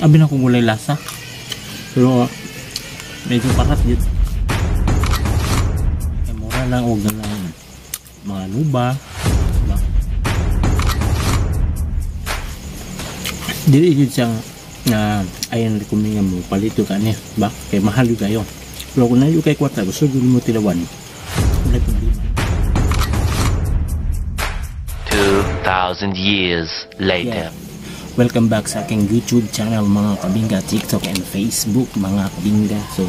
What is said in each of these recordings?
Abi na kung gulay lasa. Pero medyo parat yun. Kaya mura lang og na lang mga nuba. Diba? Dili yun siya nga ayan recommend nga mo palito ka niya, ba? Kay mahal yun kayo. Pero kung nayo kay kwarta, gusto yun mo tilawan. Wala problema. 2,000 years later. Yeah. Welcome back sa aking YouTube channel, mga kabingga, TikTok and Facebook, mga kabingga. So,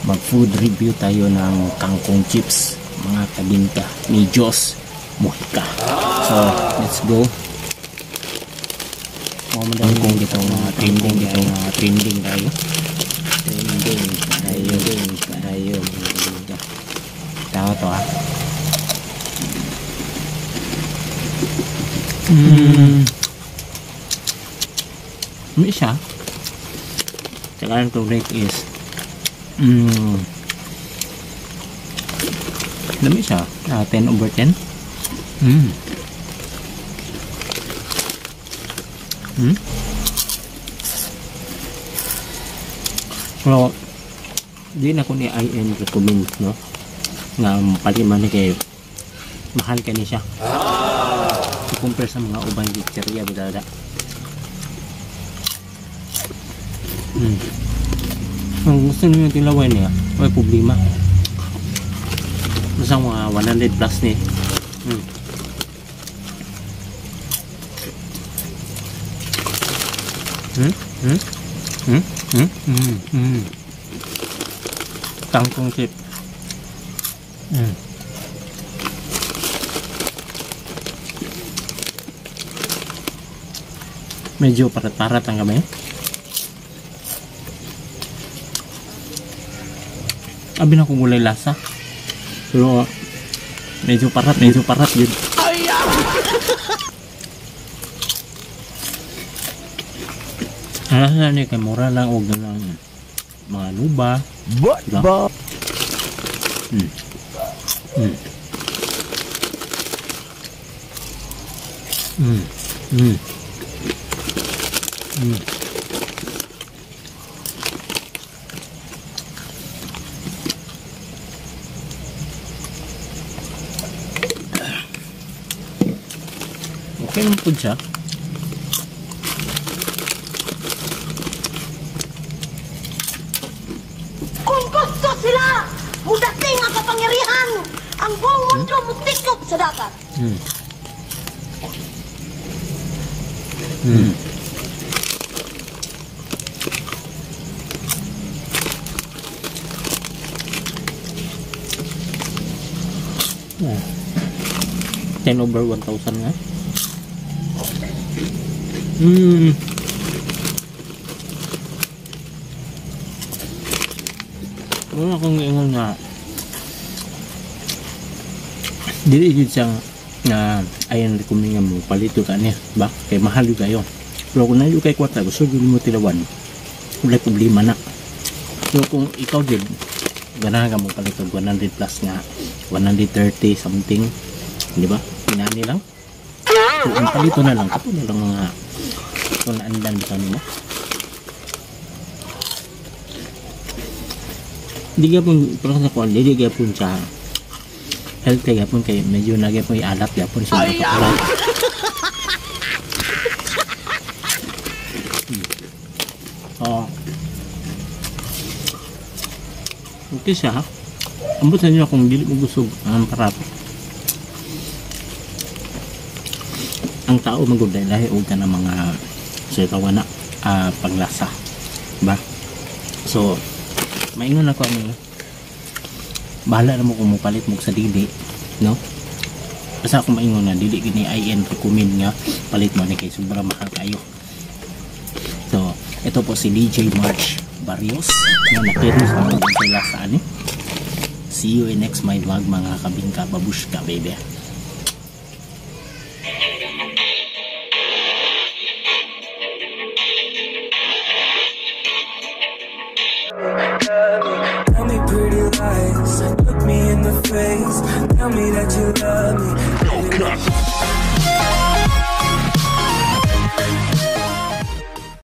mag-food review tayo ng kangkong chips, mga kabingga, ni Jos Mojica. So, let's go. Kangkong dito, mga trending dito, mga trending tayo. Trending tayo, trending tayo, mga kabingga. Tama to, ah. May siya. Tsaka ang rate is dami siya. 10 over 10. Pero di na ko ni IN recommend, no? Nga palima ni kay mahal ka ni siya. I-compare sa mga ubang chicheria bidada. Kung gusto niyo tilawin niya, may problema. Basta mga 100 plus ni. Kangkong chip. Medyo parat-parat ang kamay. Abi na kung gulay lasa. Pero medyo parat yun. Ang lasa niya kay mura lang og na lang mga nuba. Diba? Okay naman po siya. Kung gusto sila, mudating ang kapangyarihan, ang buong mundo mutikop sa dagat. Yeah. 10 over 1,000 nga. Wala akong ingon nga dili yun siya nga ayan recommend nga mo palito ka niya, ba? Kay mahal yun kayo. Pero kung nayo kay kwarta, gusto yun mo tilawan, wala problema na. So kung ikaw din ganahan ka mo palito 100 plus nga 130 something, di ba? Pinani lang. So ang palito na lang, kapo na lang mga kung naandan sa nimo. Di gapon pero sa kuan, di gapon sa healthy gapon kay medyo na gapon ialat gapon sa mga. Oh. Okay siya, ha? Ambot sa inyo kung dili mo busog ang parat. Ang tao maguday lahi og kanang mga sa tawa na panglasa, ba? So maingon ako ani, bahala na mo kung mopalit mo sa dili, no? Basta ako maingon na dili gini IN recommend nga palit mo ni kay sobra mahal kayo. So ito po si DJ March Barrios na nakiris ako sa lasa ani. See you in next my vlog, mga kabingka, babushka, baby. Tell me pretty lies, look me in the face, tell me that you love